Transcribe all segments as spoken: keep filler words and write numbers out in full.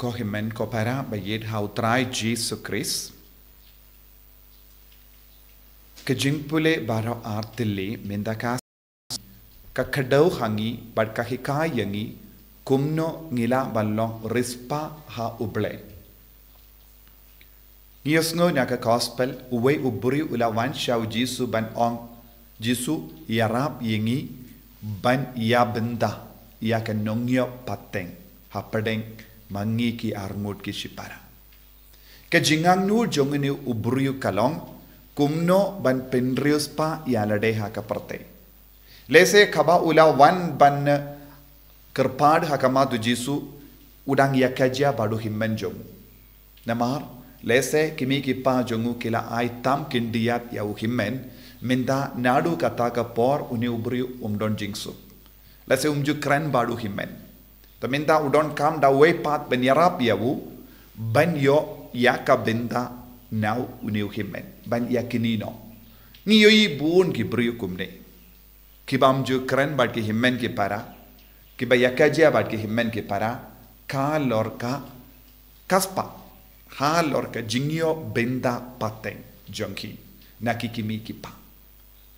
Ko hynmen ko para ba ïeit ha U Trai Jisu Khrist. Ka jingpule baroh ar tylli mynta ka, ka kdew ha ngi bad ka hikai ïa ngi kumno ngi lah ban long riewspah ha U Blei. Ngi ïohsngew na ka gospel, uwei u briew u la wan sha U Jisu ban ong, Jisu, ïarap ïa ngi ban ïa bynta ïa ka nongïoh pateng hapdeng ma ngi ki arngut ki shipara. Ka jingangnud jong une u briew ka long kumno ban pynriewspah ïa lade ha ka pyrthei. Lehse kaba u la wan ban kyrpad ha khmat U Jisu, u dang ïa ka jia bad u hynmen jong u. Namar lehse ki mei ki pa jong u ki la ai tam khyndiat ïa u hynmen, mynta naduh kata ka por une u briew um don jingsuk. Lehse um ju kren bad u hynmen. Te mynta u donkam da uwei pat ban ïarap ïa u ban ïoh ïa ka bynta na une u hynmen, ban ïa kynnoh. Ngi ïohi bun ki briew kumne, ki bym ju kren bad ki hynmen ki para, ki ba ïa ka jia bad ki hynmen ki para halor ka, ka spah, halor ka jingïoh bynta pateng jong ki na ki, ki mei ki pa.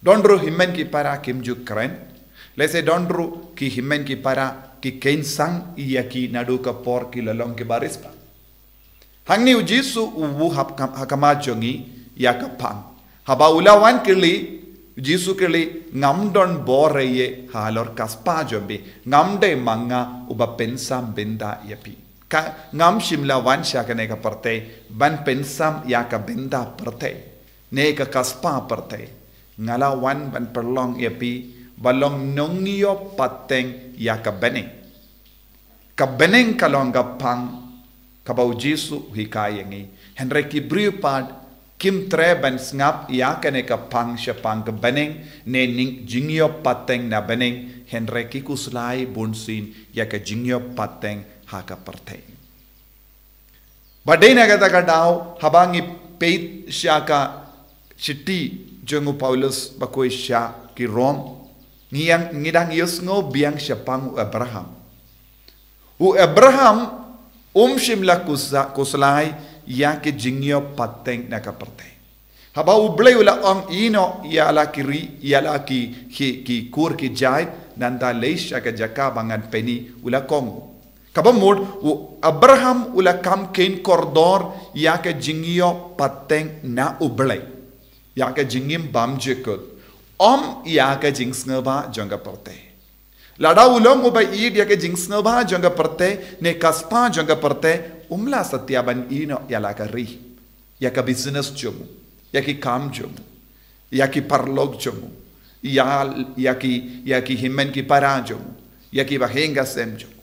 Don ruh hynmen ki para kim ju kren. Lehse don ruh ki hynmen ki para ki khein sang ïa ki naduh ka por ki la long ki ba riewspah. Hangne U Jisu u buh ha khmat jong ngi ïa ka phang. Haba u la wan kylli, U Jisu kylli, ngam don bor ïa halor ka spah jong phi, ngam dei ma nga uba pynsam bynta ïa phi. Ka ngam shym la wan sha kane ka pyrthei ban pynsam ïa ka bynta pyrthei ne ka, ka spah pyrthei. Nga la wan ban pynlong ïa phi ba long nongïoh pateng ïa ka bneng. Ka bneng ka long ka phang kaba U Jisu u hikai ïa ngi. Hynrei ki briew pat kim treh ban sngap ïa kane ka phang shaphang ka bneng ne ning jingïoh pateng na bneng, hynrei ki khuslai bunsien ïa ka jingïoh pateng ha ka pyrthei. Bad dei na kata ka daw, haba ngi peit sha ka shithi jong u Paulus bakhuid sha ki Rom, ngi ïa, ngi dang ïohsngew biang shaphang u Abraham. U Abraham um shym la khusa-, khuslai ïa ki jingïoh pateng na ka pyrthei. Haba U Blei u la ong, ïehnoh ïa la ki ri, ïa la ki, ki, ki kur ki jait, nangta leit sha ka jaka ba ngan pyni, u la kohnguh. Kaba mut u Abraham u la kham khein kordor ïa ka jingïoh pateng na U Blei, ïa ka jingim bymjukut, ym ïa ka jingsngewbha jong ka pyrthei. Lada u long uba ïeit ïa ka jingsngewbha jong ka pyrthei ne ka spah jong ka pyrthei, um lah satia ban ïehnoh ïa la ka ri, ïa ka business jong u, ïa ki kam jong u, ïa ki paralok jong u, ïa, ïa ki, ïa ki hynmen ki para jong u, ïa ki bahaïing bahasem jong u.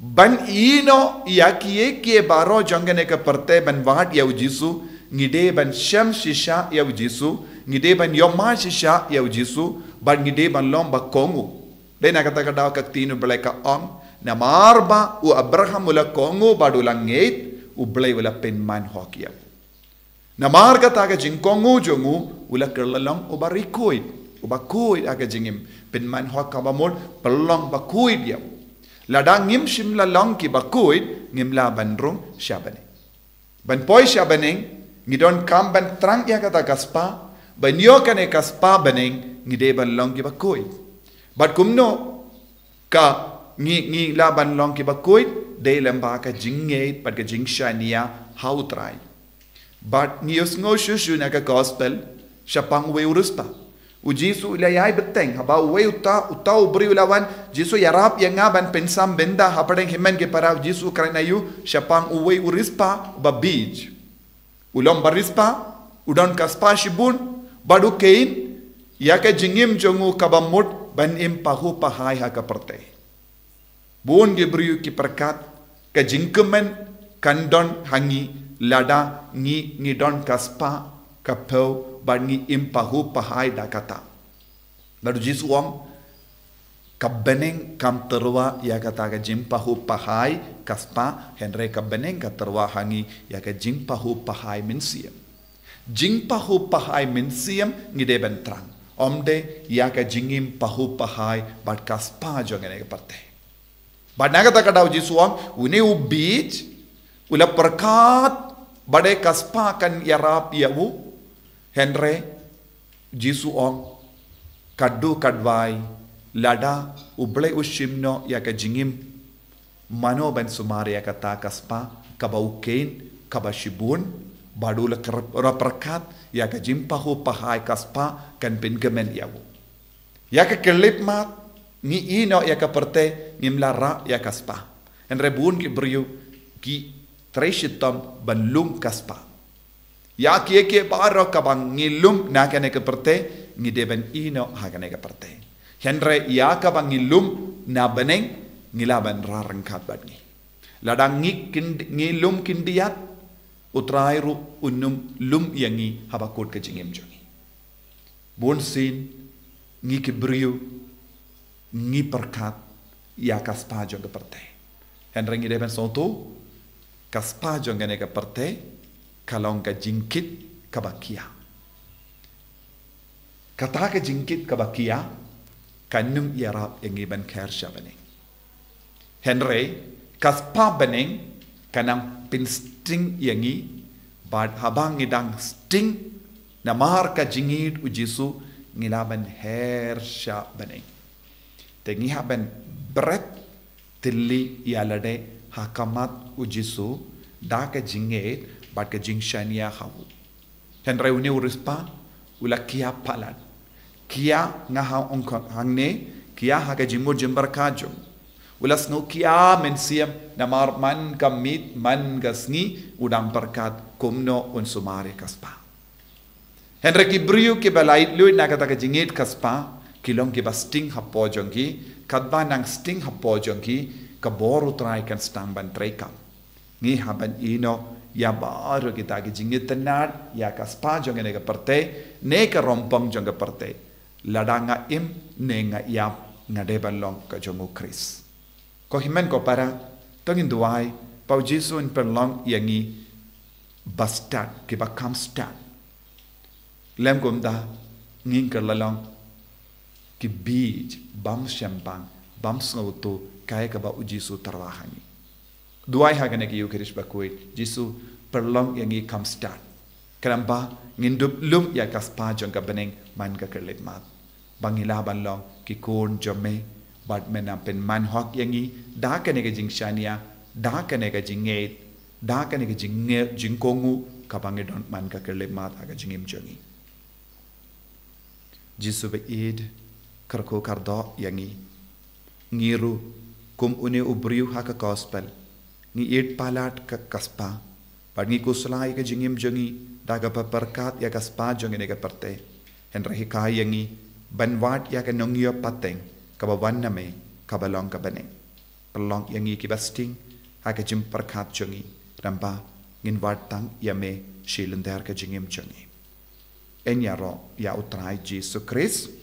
Ban ïehnoh ïa kiei kiei baroh jong kane ka pyrthei ban wad ïa U Jisu, ngi dei ban shem shisha ïa U Jisu, ngi dei ban ïohmad shisha ïa U Jisu, bad ngi dei ban long ba kohnguh. Dei na kata ka daw ka ktien U Blei ka ong, namar ba u Abraham u la kohnguh bad u la ngeit, U Blei u la pynman hok ïa u. Namar kata ka jingkohnguh jong u, u la kylla long uba ri khuid, uba khuid ha ka jingim, pynman hok kaba mut pynlong ba khuid ïa u. Lada ngim shym la long kiba khuid, ngim lah ban rung sha bneng. Ban poi sha bneng, ngi donkam ban trang ïa kata ka spah, ban ïoh kane ka spah bneng, ngi dei ban long kiba khuid. Bad kumno ka ngi, ngi lah ban long kiba khuid, dei lyngba ka jingngeit bad ka jingshaniah ha U Trai. Bad ngi ïohsngew shuh shuh na ka gospel shaphang uwei u riewspah. U Jisu u la ïai bteng, haba uwei uta, uta u briew u la wan, Jisu, ïarap ïa nga ban pynsam bynta hapdeng hynmen ki para. U Jisu u kren aïu shaphang uwei u riewspah uba bieit. U long ba riewspah, u don ka spah shibun, bad u khein ïa ka jingim jong u kaba mut ban im pahuh pahai ha ka pyrthei. Bun ki briew ki pyrkhat ka jingkmen kan don ha ngi lada ngi, ngi don ka spah ka phew bad ngi im pahuh pahai da kata. Bad U Jisu u ong, ka bneng kam tyrwa ïa kata ka jingpahuh pahai ka spah, hynrei ka bneng ka tyrwa ha ngi ïa ka jingpahuh pahai mynsiem. Jingpahuh pahai mynsiem ngi dei ban trang, ym dei ïa ka jingim pahuh pahai bad ka spah jong kane ka pyrthei. Bad na kata ka daw Jisu ong, une u bieit u la pyrkhat ba dei ka spah kan ïarap ïa u. Hynrei Jisu ong, ka duh ka duwai, lada U Blei u shim noh ïa ka jingim, mano ban sumar ïa kata ka spah kaba u khein, kaba shibun? Bad u la kyrp-, la pyrkhat, ïa ka jingpahuh pahai ka spah kan pynkmen ïa u. Ïa ka khyllipmat, ngi ïehnoh ïa ka pyrthei, ngim lah rah ïa ka spah. Hynrei bun ki briew ki trei shitom ban lum ka spah. Ïa kiei kiei baroh kaba ngi lum na kane ka pyrthei, ngi dei ban ïehnoh ha kane ka pyrthei. Hynrei ïa kaba ngi lum na bneng, ngi lah ban rah ryngkat bad ngi. Lada ngi kin-, ngi lum khyndiat, U Trai ruh un ym lum ïa ngi haba kut ka jingim jong ngi. Bunsien ngi ki briew ngi pyrkhat ïa ka spah jong ka pyrthei. Hynrei ngi dei ban sngewthuh, ka spah jong kane ka pyrthei ka long ka jingkit kaba khia. Kata ka jingkit kaba khia kan ym ïarap ïa ngi ban kher sha bneng. Hynrei ka spah bneng ka nang pynsting ïa ngi, bad haba ngi dang sting namar ka jingïeid U Jisu, ngi lah ban her sha bneng. Te ngi hap ban bret thylli ïa lade ha khmat U Jisu da ka jingïeid bad ka jingshaniah ha u. Hynrei une u riewspah u la khia palat. Khia nga ha ong khot hangne, khia ha ka jingmut jingpyrkhat jong u. U la sngew khia mynsiem namar man ka miet man ka sngi u dang pyrkhat kumno un sumar ïa ka spah. Hynrei ki briew kiba la ïeit lut na kata ka jingïeid ka spah, ki long kiba sting hapoh jong ki, katba nang sting hapoh jong ki, ka bor U Trai kan sdang ban treikam. Ngi hap ban ïehnoh ïa baroh kita ki jingitynnad ïa ka spah jong kane ka pyrthei, ne ka rympang jong ka pyrthei. Lada nga im ne nga ïap, nga dei ban long ka jong U Khrist. Ko hynmen ko para, to ngin duwai ba U Jisu un pynlong ïa ngi ba stad, kiba kham stad. Lem kumta, ngin kylla long ki bieit bym shym bang, bym sngewthuh kaei kaba U Jisu u tyrwa ha ngi. Duwai ha kane ka Ïukharist bakhuid, Jisu, pynlong ïa ngi kham stad, khnang ba ngin dup lum ïa ka spah jong ka bneng, man ka khyllipmat, ba ngin lah ban long ki khun jong me, bad men nang pynman hok ïa ngi da kane ka jingshaniah, da kane ka jingïeid, da kane ka jingïeid, jingkohnguh kaba ngi don man ka khyllipmat ha ka jingim jong ngi. Jisu ba ïeit, kyrkhu kyrdoh ïa ngi. Ngi ruh kum une u briew ha ka gospel, ngi ïeit palat ka, ka spah, bad ngi khuslai ïa ka jingim jong ngi da kaba pyrkhat ïa ka spah jong kane ka pyrthei. Hynrei hikai ïa ngi ban wad ïa ka nongïoh pateng kaba wan na me, kaba long ka bneng. Pynlong ïa ngi kiba sting ha ka jingpyrkhat jong ngi, khnang ba ngin wad tang ïa me shi lynter ka jingim jong ngi. Yn ïaroh ïa U Trai Jisu Khrist.